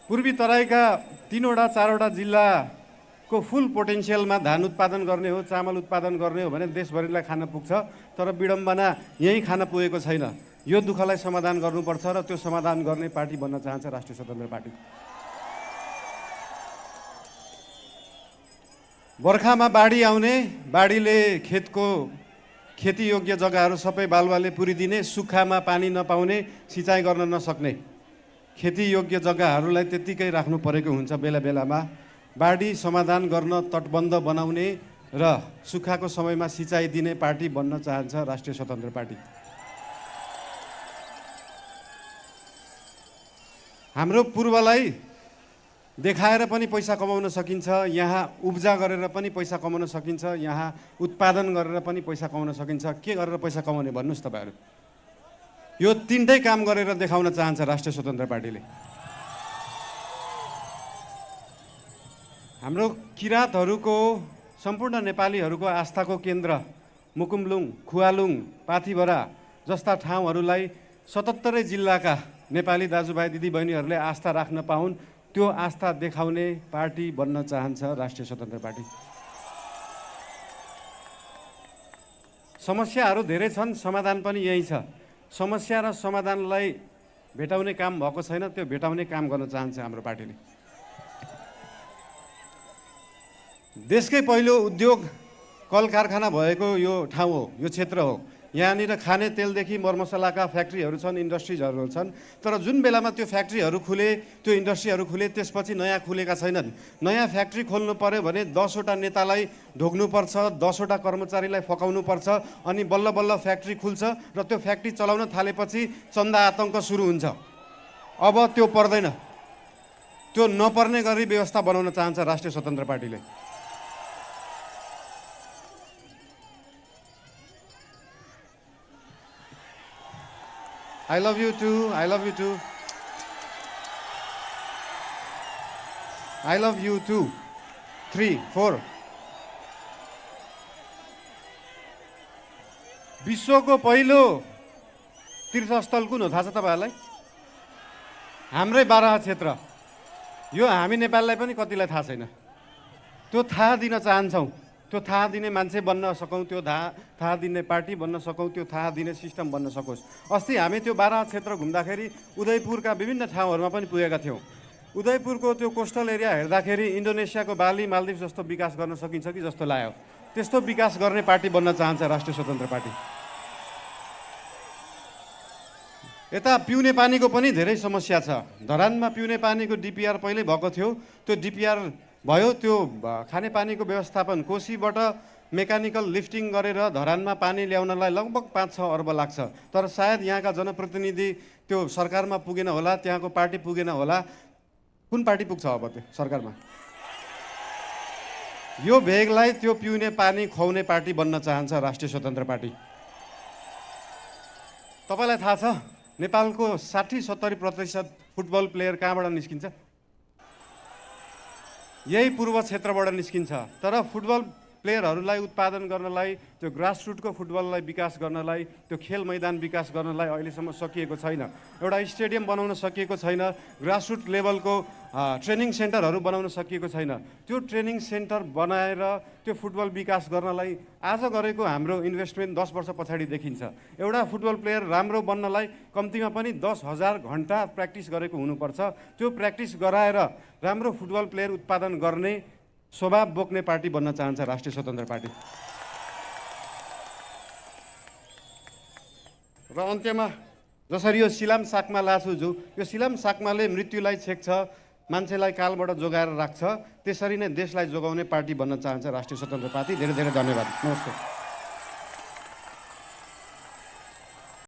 पूर्वी तराईका 3वटा 4वटा जिल्लाको फुल पोटेन्सियलमा धान उत्पादन गर्ने हो, चामल उत्पादन गर्ने हो भने देशभरिलाई खान पुग्छ। तर विडम्बना यही खान पुगेको छैन। यो दुःखलाई समाधान गर्नुपर्छ र त्यो समाधान गर्ने पार्टी बन्न चाहन्छ राष्ट्रिय स्वतन्त्र पार्टी। बर्खामा बाढी आउने, बाढीले खेतीयोग्य जग्गाहरू सबै बालुवाले पुरिदिने, सुक्खामा पानी नपाउने, सिँचाइ गर्न नसक्ने खेतीयोग्य जग्गाहरूलाई त्यत्तिकै राख्नु परेको हुन्छ। बेला बेलामा बाढी समाधान गर्न तटबन्ध बनाउने र सुक्खाको समयमा सिँचाइ दिने पार्टी बन्न चाहन्छ राष्ट्रिय स्वतन्त्र पार्टी। हाम्रो पूर्वलाई देखाएर पनि पैसा कमाउन सकिन्छ, यहाँ उब्जा गरेर पनि पैसा कमाउन सकिन्छ, यहाँ उत्पादन गरेर पनि पैसा कमाउन सकिन्छ। के गरेर पैसा कमाउने भन्नुहोस् तपाईँहरू? यो तीनटै काम गरेर देखाउन चाहन्छ राष्ट्रिय स्वतन्त्र पार्टीले। हाम्रो किराँतहरूको, सम्पूर्ण नेपालीहरूको आस्थाको केन्द्र मुकुमलुङ, खुवालुङ, पाथिभरा जस्ता ठाउँहरूलाई 77 जिल्लाका नेपाली दाजुभाइ दिदीबहिनीहरूले आस्था राख्न पाउन्, त्यो आस्था देखाउने पार्टी बन्न चाहन्छ राष्ट्रिय स्वतन्त्र पार्टी। समस्याहरू धेरै छन्, समाधान पनि यही छ। समस्या र समाधानलाई भेटाउने काम भएको छैन, त्यो भेटाउने काम गर्न चाहन्छ हाम्रो पार्टीले। देशकै पहिलो उद्योग कल कारखाना भएको यो ठाउँ हो, यो क्षेत्र हो। यहाँनिर खाने तेलदेखि मरमसलाका फ्याक्ट्रीहरू छन्, इन्डस्ट्रिजहरू छन्। तर जुन बेलामा त्यो फ्याक्ट्रीहरू खुले, त्यो इन्डस्ट्रीहरू खुले, त्यसपछि नयाँ खुलेका छैनन्। नयाँ फ्याक्ट्री खोल्नु पर्यो भने 10वटा नेतालाई ढोग्नुपर्छ, 10वटा कर्मचारीलाई फकाउनुपर्छ, अनि बल्ल बल्ल फ्याक्ट्री खुल्छ र त्यो फ्याक्ट्री चलाउन थालेपछि चन्दा आतङ्क सुरु हुन्छ। अब त्यो पर्दैन, त्यो नपर्ने गरी व्यवस्था बनाउन चाहन्छ राष्ट्रिय स्वतन्त्र पार्टीले। I love you too. I love you too. I love you too. 3, 4. विश्वको पहिलो तीर्थस्थल कुन हो थाहा छ तपाईहरुलाई? हाम्रै बाराहा क्षेत्र। यो हामी नेपाललाई पनि कतिलाई थाहा छैन। त्यो थाहा दिन चाहन्छौँ। त्यो थाहा दिने मान्छे बन्न सकौँ, त्यो थाहा दिने पार्टी बन्न सकौँ, त्यो थाहा दिने सिस्टम बन्न सकोस्। अस्ति हामी त्यो बाराहा क्षेत्र घुम्दाखेरि उदयपुरका विभिन्न ठाउँहरूमा पनि पुगेका थियौँ। उदयपुरको त्यो कोस्टल एरिया हेर्दाखेरि इन्डोनेसियाको बाली, मालदिभ जस्तो विकास गर्न सकिन्छ कि जस्तो लाग्यो। त्यस्तो विकास गर्ने पार्टी बन्न चाहन्छ राष्ट्रिय स्वतन्त्र पार्टी। यता पिउने पानीको पनि धेरै समस्या छ। धरानमा पिउने पानीको डिपिआर पहिल्यै भएको थियो, त्यो डिपिआर भयो। त्यो खानेपानीको व्यवस्थापन कोसीबाट मेकानिकल लिफ्टिङ गरेर धरानमा पानी ल्याउनलाई लगभग 5-6 अर्ब लाग्छ। तर सायद यहाँका जनप्रतिनिधि त्यो सरकारमा पुगेन होला, त्यहाँको पार्टी पुगेन होला। कुन पार्टी पुग्छ अब त्यो सरकारमा? यो भेगलाई त्यो पिउने पानी खुवाउने पार्टी बन्न चाहन्छ राष्ट्रिय स्वतन्त्र पार्टी। तपाईलाई थाहा छ नेपालको 60-70% फुटबल प्लेयर कहाँबाट निस्किन्छ? यही पूर्व क्षेत्रबाट निस्किन्छ। तर फुटबल प्लेयरहरूलाई उत्पादन गर्नलाई, त्यो ग्रासरुटको फुटबललाई विकास गर्नलाई, त्यो खेल मैदान विकास गर्नलाई अहिलेसम्म सकिएको छैन। एउटा स्टेडियम बनाउन सकिएको छैन, ग्रासरुट लेभलको ट्रेनिङ सेन्टरहरू बनाउन सकिएको छैन। त्यो ट्रेनिङ सेन्टर बनाएर त्यो फुटबल विकास गर्नलाई आज गरेको हाम्रो इन्भेस्टमेन्ट 10 वर्ष पछाडि देखिन्छ। एउटा फुटबल प्लेयर राम्रो बन्नलाई कम्तीमा पनि 10,000 घण्टा प्र्याक्टिस गरेको हुनुपर्छ। त्यो प्र्याक्टिस गराएर राम्रो फुटबल प्लेयर उत्पादन गर्ने स्वभाव बोक्ने पार्टी बन्न चाहन्छ राष्ट्रिय स्वतन्त्र पार्टी। र अन्त्यमा जसरी यो सिलाम साकमा लाछु जो, यो सिलाम साकमाले मृत्युलाई छेक्छ, मान्छेलाई कालबाट जोगाएर राख्छ, त्यसरी नै देशलाई जोगाउने पार्टी बन्न चाहन्छ राष्ट्रिय स्वतन्त्र पार्टी। धेरै धेरै धन्यवाद। नमस्ते।